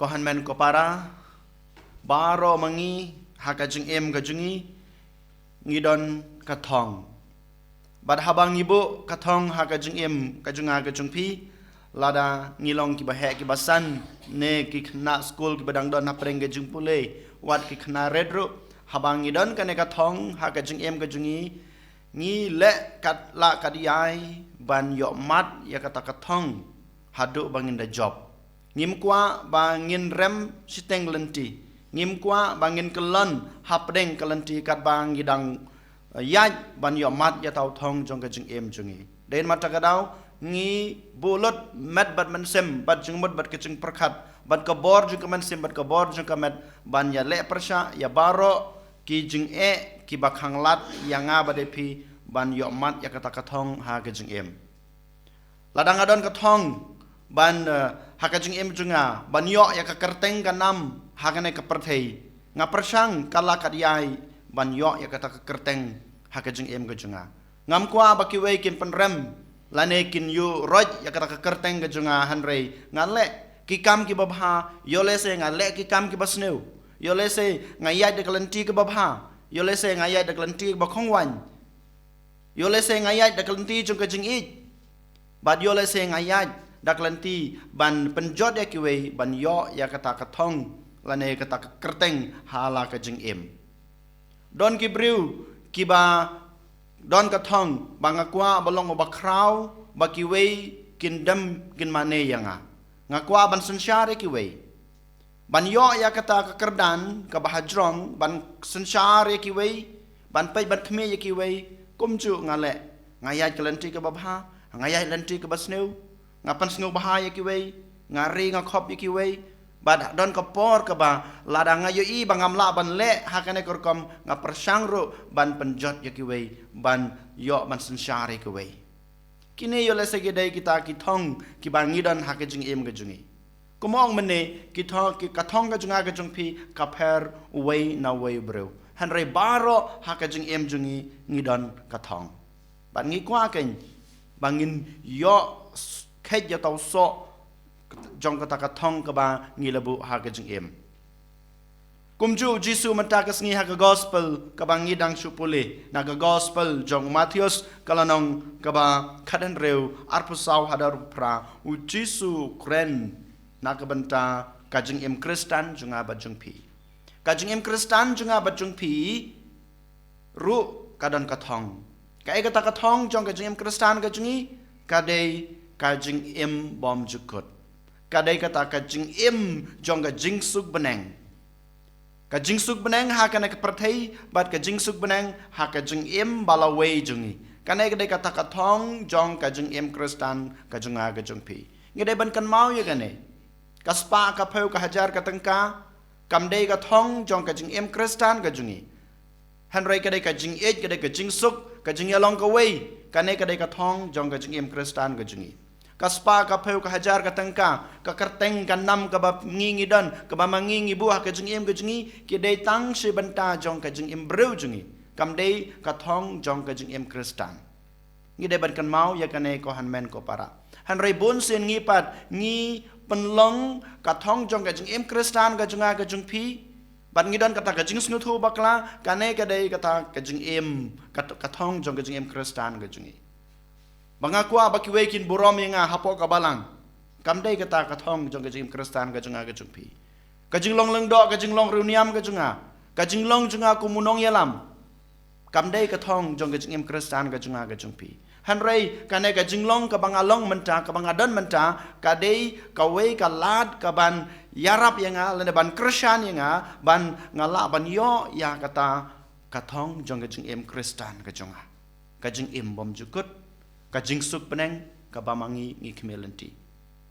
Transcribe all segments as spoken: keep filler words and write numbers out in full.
Ko hynmen ko para, baroh ma ngi ha ka jingim ka jong ngi, ngi don ka thong. Bad haba ngi buh ka thong ha ka jingim ka jong nga ka jong phi, lada ngi long kiba heh kiba san, ne ki khynnah skul kiba dang don hapdeng ka jingpule, wat ki khynnah rit ruh, haba ngi don kane ka thong ha ka jingim ka jong ngi, ngi leh kat lah kat ïai ban ïohmat ïa kata ka thong haduh ba ngin da jop. Ngim kwah ba ngin rem shiteng lynti. Ngim kwah ba ngin kyllon hapdeng ka lynti katba ngi dang, eh, ïaid ban ïohmat ïa uta u thong jong ka jingim jong ngi. Dei namar kata ka daw, ngi buh lut met bad mynsiem, bad jingmut bad ka jingpyrkhat, bad ka bor jong ka mynsiem bad ka bor jong ka met, ban ïaleh pyrshah ïa baroh ki jingeh kiba khanglad ïa nga bad ïa phi ban ïohmat ïa kata ka thong ha ka jingim. Lada nga don ka thong ban, eh, ha ka jingim jong nga, ban ïoh ïa ka kyrteng ka nam ha kane ka pyrthei, nga pyrshang kat lah kat ïai ban ïoh ïa kata ka kyrteng ha ka jingim ka jong nga. Ngam kwah ba kiwei kin pynrem lane kin ïuh roit ïa kata ka kyrteng ka jong nga, hynrei nga leh ki kam kiba bha. Ïoh lehse nga leh ki kam kiba sniew. Ïoh lehse nga ïaid da ka lynti kaba bha. Ïoh lehse nga ïaid da ka lynti kaba khongwaiñ. Ïoh lehse nga ïaid da ka lynti jong ka jingïeit. Bad ïoh lehse nga ïaid da ka lynti ban pynjot ïa kiwei ban ïoh ïa kata ka thong lane kata ka kyrteng ha la ka jingim. Don ki briew kiba don ka thong ba nga kwah ba long uba khraw, ba kiwei kin dem kin mane ïa nga. Nga kwah ban synshar ïa kiwei, ban ïoh ïa kata ka kyrdan kaba hajrong, ban synshar ïa kiwei, ban peit ban khmih ïa kiwei. Kumjuh nga leh, nga ïaid ka lynti kaba bha, nga ïaid lynti kaba sniew, nga pynsngewbha ïa kiwei, nga ri nga khop ïa kiwei. Bad don ka por kaba lada nga ïohi ba ngam lah ban leh ha kane ka rukom, nga pyrshang ruh ban pynjot ïa kiwei, ban ïoh ban synshar ïa kiwei. Kine ïoh lehse ki dei kita ki thong kiba ngi don ha ka jingim ka jong ngi. Kumba ong mynne, ki thong, ki, ka thong ka jong nga ka jong phi ka pher uwei na uwei u briew. Hynrei baroh ha ka jingim jong ngi, ngi don ka thong. Bad ngi kwah kein ba ngin ïoh s-, kheit ïa uta u soh jong kata ka thong kaba ngi la buh ha ka jingim. Kumjuh u Jisu mynta ka sngi ha ka gospel kaba ngi dang shu pule, na ka gospel jong u Mathaios ka lynnong kaba khathynriew, arphew saw haduh arphew phra, u Jisu u kren na ka bynta ka jingim Khristan jong nga bad jong phi. Ka jingim Khristan jong nga bad jong phi ruh ka don ka thong. Kaei kata ka thong jong ka jingim Khristan ka jong ngi? Ka dei ka jingim bymjukut. Ka dei kata ka jingim jong ka jingsuk bneng. Ka jingsuk bneng ha kane ka pyrthei bad ka jingsuk bneng ha ka jingim ba lawei jong ngi. Kane ka dei kata ka thong jong ka jingim Khristan ka jong nga ka jong phi. Ngi dei ban kynmaw ïa kane. Ka spah ka phew ka hajar ka tyngka kam dei ka thong jong ka jingim Khristan ka jong ngi. Hynrei ka dei ka jingïeit, ka dei ka jingsuk, ka jingïalong kawei, kane ka dei ka thong jong ka jingim Khristan ka jong ngi. Ka spah ka phew ka hajar ka tyngka, ka kyrteng ka nam kaba ngi ngi don, kaba ma ngi ngi buh ha ka jingim ka jong ngi, ki dei tang shi bynta jong ka jingim briew jong ngi. Kam dei ka thong jong ka jingim Khristan. Ngi dei ban kynmaw ïa kane ko hynmen ko para. Hynrei bun sien ngi pat ngi pynlong ka thong jong ka jingim Khristan ka jong nga ka jong phi. Bad ngi don kata ka jingsngewthuh bakla, kane ka dei kata ka jingim, ka, ka thong jong ka jingim Khristan ka jong ngi. Ba nga kwah ba kiwei kin burom ïa nga hapoh ka balang. Kam dei kata ka thong jong ka jingim Khristan ka jong nga ka jong phi. Ka jinglong lyngdoh, ka jinglong riewniam ka jong nga, ka jinglong jong nga kum u nongïalam, kam dei ka thong jong ka jingim Khristan ka jong nga ka jong phi. Hynrei kane ka jinglong kaba nga long mynta, kaba nga don mynta, ka dei kawei ka lad kaban ïarap ïa nga lane ban kyrshan ïa nga ban nga lah ban ïoh ïa kata ka thong jong ka jingim Khristan ka jong nga. Ka jingim bymjukut, ka jingsuk bneng kaba ma ngi ngi khmih lynti.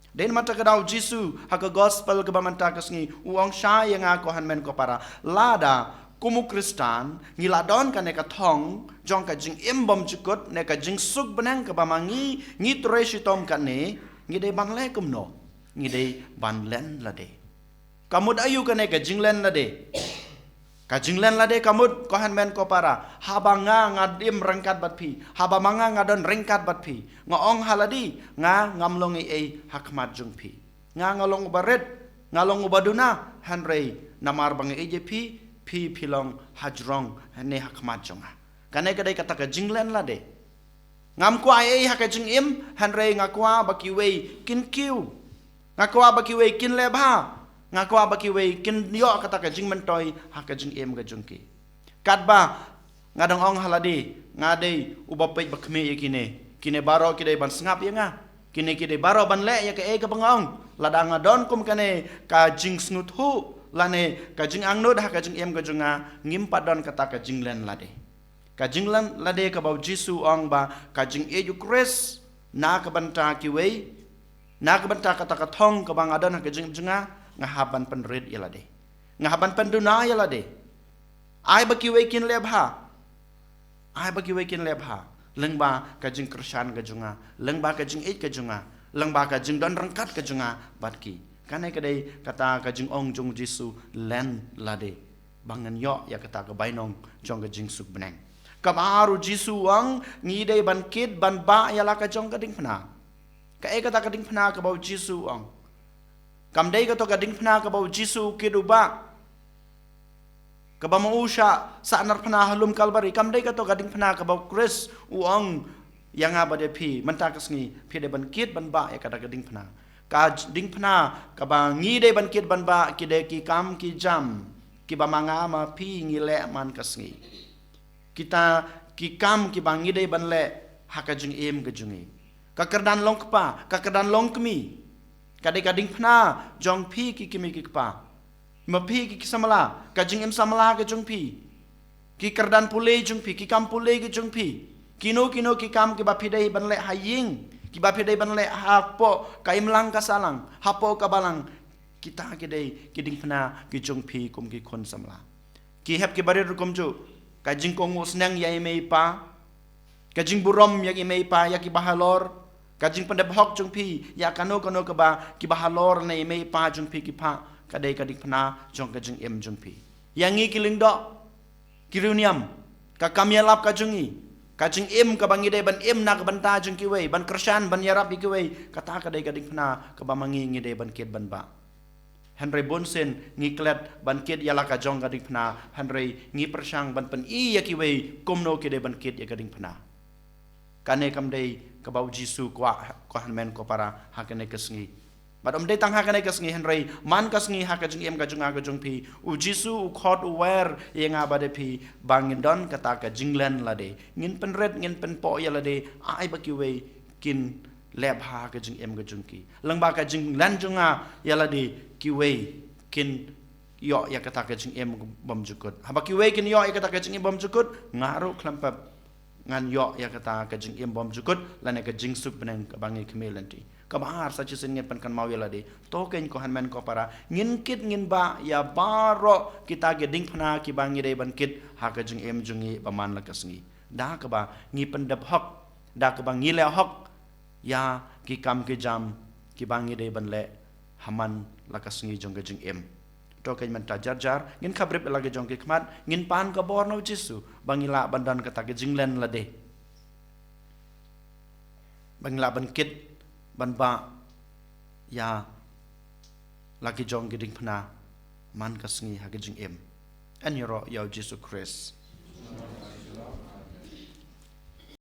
Dei namar kata ka daw u Jisu ha ka gospel kaba mynta ka sngi u ong shai ïa nga ko hynmen ko para, lada kum u Khristan ngi la don kane ka thong jong ka jingim bymjukut ne ka jingsuk bneng kaba ma ngi ngi trei shitom kane, ngi dei ban leh kumno? Ngi dei ban len lade. Ka mut aïu kane ka jinglen lade? Ka jinglen lade ka mut ko hynmen ko para, haba nga nga im ryngkat bad phi, haba ma nga nga don ryngkat bad phi, nga ong ha lade, nga ngam long ei ei ha khmat jong phi. Nga nga long uba rit, Nga long uba duna, hynrei namar ba nga ïeit ïa phi, phi phi long hajrong ne ha khmat jong nga. Kane ka dei kata ka jinglen lade. Ngam kwah ei ha ka jingim, hynrei nga kwah ba kiwei kin kiew. Nga kwah ba kiwei kin leh bha. Nga kwah ba kiwei kin ïoh kata ka jingmyntoi ha ka jingim ka jong ki. Katba nga dang ong ha lade, nga dei uba peit ba khmih ïa kine. Kine baroh ki dei ban sngap ïa nga. Kine ki dei baroh ban leh ïa kaei kaba nga ong. Lada nga don kum kane ka jingsngewthuh lane ka jingangnud ha ka jingim ka jong nga, ngim pat don kata ka jinglen lade. Ka jinglen lade kaba u Jisu u ong ba ka jingïeit u Khrist na ka bynta kiwei, na ka bynta kata ka thong kaba nga don ha ka jingim jong nga, nga hap ban pynrit ïa lade. Nga hap ban pynduna ïa lade. Ai ba kiwei kin leh bha. Ai ba kiwei kin leh bha. Lyngba ka jingkyrshan ka jong nga, lyngba ka jingïeit ka jong nga, lyngba ka jingdon ryngkat ka jong nga bad ki. Kane ka dei kata ka jingong jong u Jisu, len lade. Ba ngin ïoh ïa kata ka bainong jong ka jingsuk bneng. Kaba ar u Jisu u ong, ngi dei ban kit ban bah ïa la ka jong ka diengphna. Kaei kata ka diengphna kaba u Jisu u ong? Kam dei kato ka diengphna kaba u Jisu u kit u bah, kaba ma u shah sahnarphna ha lum Kalbari. Kam dei kato ka diengphna kaba u Khrist u ong ïa nga bad ïa phi, mynta ka sngi phi dei ban kit ban bah ïa kata ka diengphna. Ka j-, diengphna kaba ngi dei ban kit ban bah, ki dei ki kam ki jam kiba ma nga ma phi ngi leh man ka sngi. Kita ki kam kiba ngi dei ban leh ha ka jingim ka jong ngi. Ka kyrdan long kpa, ka kyrdan long kmie, ka dei ka diengphna jong phi ki kmie ki kpa. Ma phi ki, ki samla, ka jingim samla ka jong phi, ki kyrdan pule jong phi, ki kam pule ka jong phi, kino kino ki kam kiba phi dei ban leh ha ïing, kiba phi dei ban leh hapoh ka imlang ka sahlang, hapoh ka balang, kita ki dei ki diengphna ki jong phi kum ki khun samla. Ki hep ki barit ruh kumjuh, ka jingkohnguh sneng ïa i mei i pa, ka jingburom ïa i mei i pa, ïa kiba halor, ka jingpyndep hok jong phi ïa kano kano kaba kiba halor na i mei i pa jong phi ki phah, ka dei ka diengphna jong ka jingim jong phi. Ïa ngi ki lyngdoh, ki riewniam, ka kam ïalap ka jong ngi, ka jingim kaba ngi dei ban im na ka bynta jong kiwei, ban kyrshan ban ïarap ïa kiwei, kata ka dei ka diengphna kaba ma ngi ngi dei ban kit ban bah. Hynrei bunsien ngi klet ban kit ïa la ka jong ka diengphna, hynrei ngi pyrshang ban pyni ïa kiwei kumno ki dei ban kit ïa ka diengphna. Kane kam dei kaba u Jisu u kwah, ko hynmen ko para, ha kane ka sngi. Bad ym dei tang ha kane ka sngi, hynrei man ka sngi ha ka jingim ka jong nga ka jong phi, u Jisu u khot u wer ïa nga bad ïa phi ba ngin don kata ka jinglen lade. Ngin pynrit, ngin pynpoh ïa lade, ai ba kiwei kin leh bha ha ka jingim ka jong ki. Lyngba ka jinglen jong nga ïa lade, kiwei kin ïoh ïa kata ka jingim bymjukut. Haba kiwei kin ïoh ïa kata ka jingim bymjukut, nga ruh khlem pep ngan ïoh ïa kata ka jingim bymjukut lane ka jingsuk bneng kaba ngi khmih lynti. Kaba ar, sa shisien ngin pynkynmaw ïa lade. To kein ko hynmen ko para, ngin kit ngin bah ïa baroh kita ki diengphna kiba ngi dei ban kit ha ka jingim jong ngi ba man la ka sngi. Da kaba ngi pyndep hok, da kaba ngi leh hok ïa ki kam ki jam kiba ngi dei ban leh ha man la ka sngi jong ka jingim. To kein mynta jar jar ngin khabrip la ki jong ki khmat, ngin pan ka bor na u Jisu ba ngi lah ban don kata ka jinglen lade, ba ngi lah ban kit ban bah ïa la ki jong ki diengphna man ka sngi ha ka jingim. Yn ïaroh ïa u Jisu Khrist.